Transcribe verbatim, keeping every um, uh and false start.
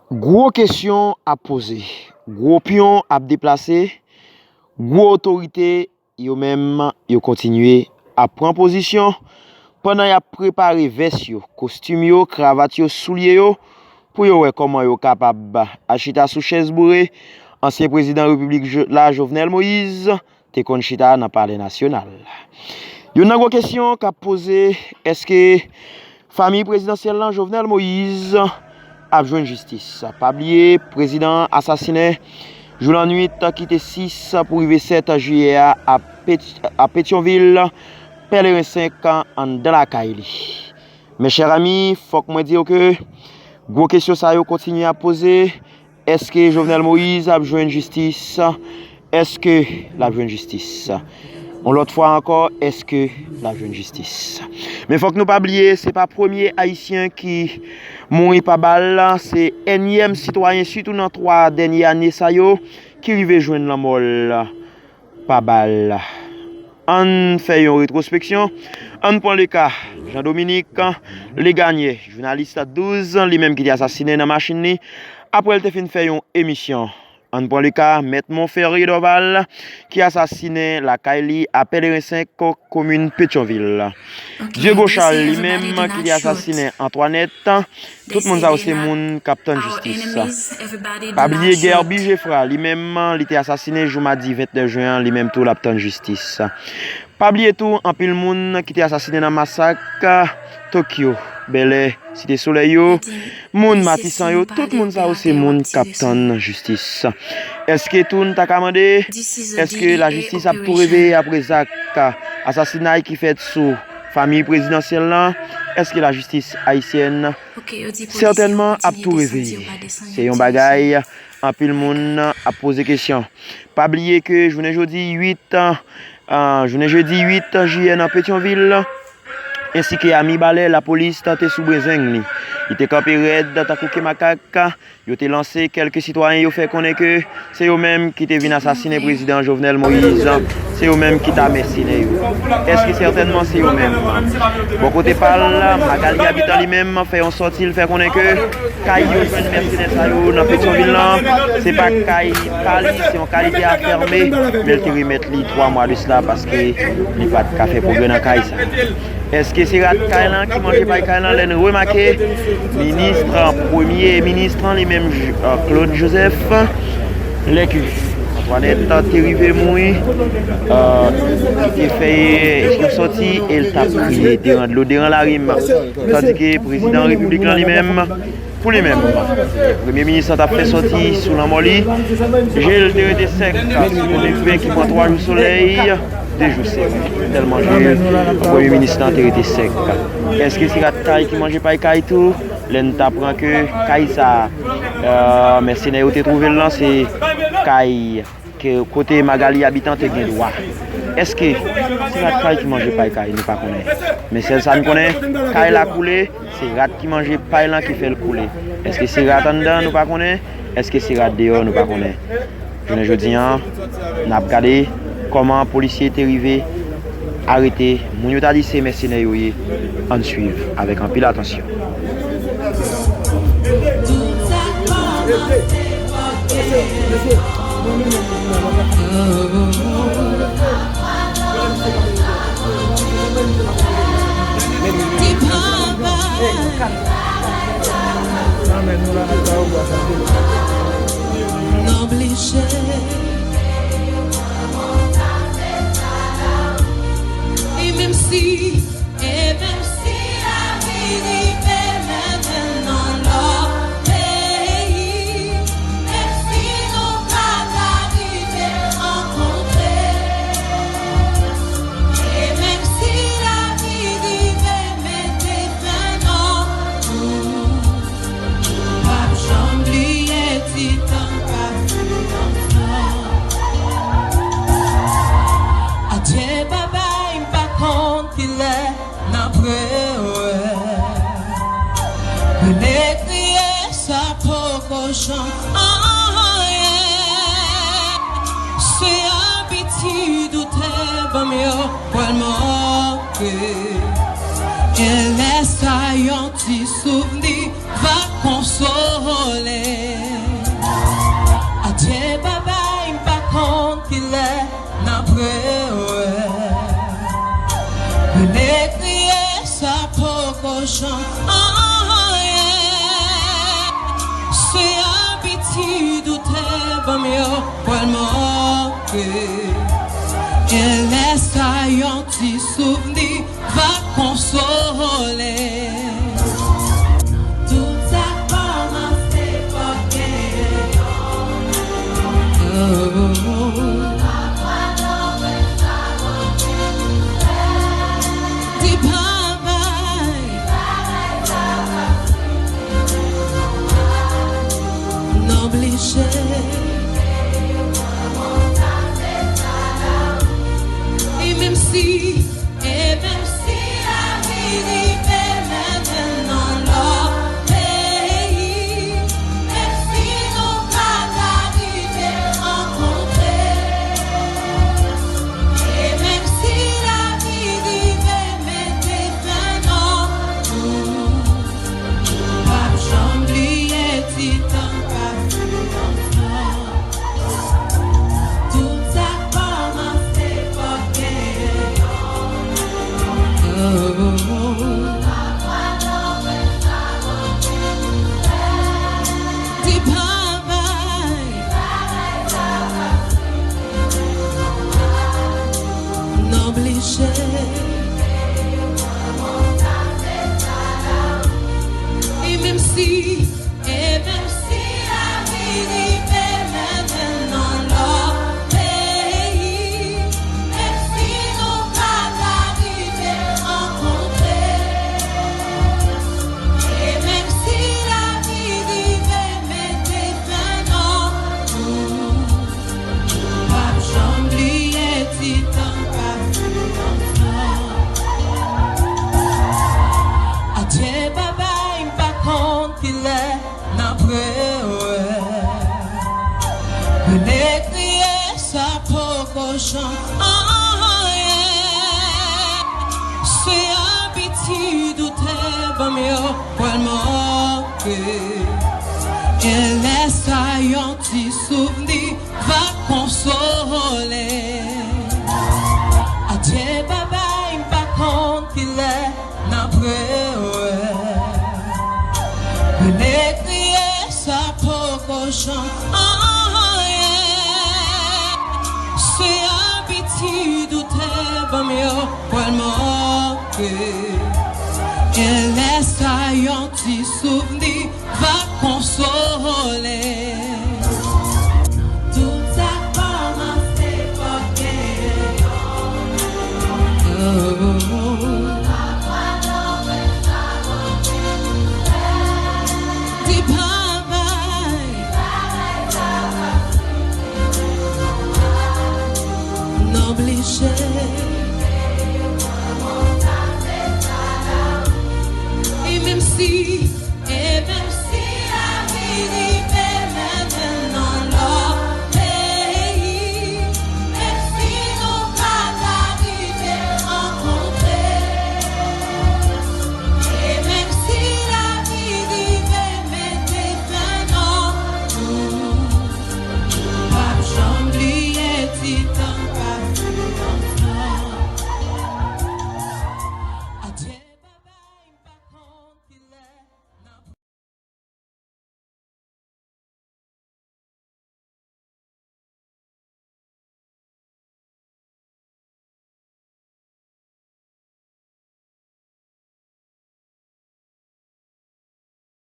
Gwo kesyon ap poze, gwo pyon ap deplase, gwo otorite yo menm yo kontinye ap pran pozisyon pandan y ap prepare vès yo, kostim yo, kravat yo, soulye yo pou yo wè kòman yo kapab al chita sou chèz boure ansyen prezidan repiblik la Jovenel Moïse te konn chita nan Palè Nasyonal. Youn nan gwo kesyon k ap poze, èske fanmi prezidansyèl lan Jovenel Moïse ap jwenn jistis? Pa bliye, prezidan an asasinen jou lannwit ki te sis pou rive sèt jiyè a a Petyonvil, Pèleren senk, anndan lakay li. Mes chers amis, fòk mwen di w ke gwo kesyon sa yo kontinye ap poze. Èske Jovenel Moïse ap jwenn jistis? Èske l ap jwenn jistis? Yon lòt fwa ankò, èske l ap jwenn jistis? Men fòk nou pa bliye, se pa premye Ayisyen ki mouri pa bal, se ènyèm sitwayen, sitou nan twa dènye ane sa yo, ki rive jwenn lanmò l pa bal. Ann fè yon retwospeksyon. Ann pran le ka Jean Dominique Legagne, jounalis douz, li menm ki te asasinen nan machin li apre l te fin fè yon emisyon. Ann pran le ka Mèt Monferrier Dorval, ki asasinen lakay li a Pèleren senk, komin Petyonvil. Diego Charles, li menm ki te asasinen Antoinette, tout moun sa yo se moun k ap tann jistis. Pa bliye Guerby Geffrard, li menm, li te asasinen jou madi vennèf jen an, li menm tou l ap tann jistis. Pa bliye tou, anpil moun ki te asasinen nan masak Tokyo, Bèlè, Site Solèy yo, moun Matisan yo, tout moun sa yo se moun k ap tann jistis. Èske tou n ta ka mande, èske lajistis ap tou reveye apre zak asasinay ki fèt sou fanmi prezidansyèl lan? Èske lajistis ayisyèn sètènman ap tou reveye? Se yon bagay anpil moun ap poze kesyon. Pa bliye ke jounen jodi uit, ah, jounen jedi uit jiyè nan Petyonvil, ensi ke a Mibalè, lapolis tante sou brenzeng li. Li te kanpe rèd tankou ke makak. Yo te lanse kèlke sitwayen yo fè konnen ke se yo menm ki te vin asasinen prezidan Jovenel Moïse. Se yo menm ki ta mèsenè yo. Èske sètènman se yo menm? Bò kote pa l, Magalie Habitant li menm fè yon sòti, l fè konnen ke kay yo jwenn mèsenè sa yo nan Petyonvil lan, se pa kay pa li, se yon kay li te afème, men l te remèt li twa mwa de sila paske li pa t ka fè pwogrè nan kay sa. Èske se rat kay lan ki manje pay kay lan? Lè n remake, minis, premye minis lan, li menm, Claude Joseph, lè ke Antoinette te rive mouri, li te fè yon sòti e l t ap kriye deran dlo, deran larim. Tandike prezidan repiblik lan li menm, pou li menm, premye minis lan t ap fè sòti sou lanmò li. Je l te rete sèk, sou kote pen ki pran twa jou solèy, de jou sèk. Tèlman je premye minis lan te rete sèk. Èske se rat kay ki manje pay kay tou? Lè n t aprann ke kay sa, mèsenè yo te twouve l lan, se kay ke kote Magalie Habitant te gen dwa. Èske se rat kay ki manje pay kay? Nou pa konnen. Men sèl sa n konnen, kay la koule, se rat ki manje pay lan ki fè l koule. Èske se rat anndan? Nou pa konnen. Èske se rat deyò? Nou pa konnen. Jounen jodi an, n ap gade kòman polisye te rive arete moun yo ta di se mèsenè yo ye. Ann swiv avèk anpil atansyon. Non, blije. E menm si, e menm si lavi rive mennen n nan lòt peyi, menm si nou pa ka rive rankontre, e menm si lavi rive mete fen nan nou, nou p ap janm bliye ti tan n pase ansanm. Adye babay, m pa konn kilè n ap rewè. Rele kriye sa poko janm anyen. Se abitid ou te ban m yo pral manke. E lè sa yon ti souvni va konsole. Chan anyen, se abitid ou te ban m yo pral manke. Gen lè sa yon ti souvni va konsole. Tout sa kòmanse fòk gen yon. Oh. Di bye. Non blije. E menm si, e menm si lavi rive mennen nan lòt peyi, menm si nou pa ta rive rankontre, e menm si lavi rive mete fen nan nou, m p ap janm bliye ti tan pase ansanm. Tout sa kòmanse fòk gen yon. Oh. Di bye bye. Non blije. E menm si, e menm si lavi rive mennen nan lòt peyi, menm si nou pa ta rive rankontre, e menm si lavi rive mete fen nan nou, m p ap janm bliye ti tan pase ansanm. Adye babay, m pa konn kilè n ap rewè. Rele kriye sa poko chan anyen. Se abitid ou te ban m yo pral manke. Gen lè sa yon ti souvni va konsole. Adye babay, m pa konn kilè n ap rewè. Rele kriye sa poko chan anyen. Se abitid ou te ban m yo pral manke. Gen lè sa yon ti souvni va konsole.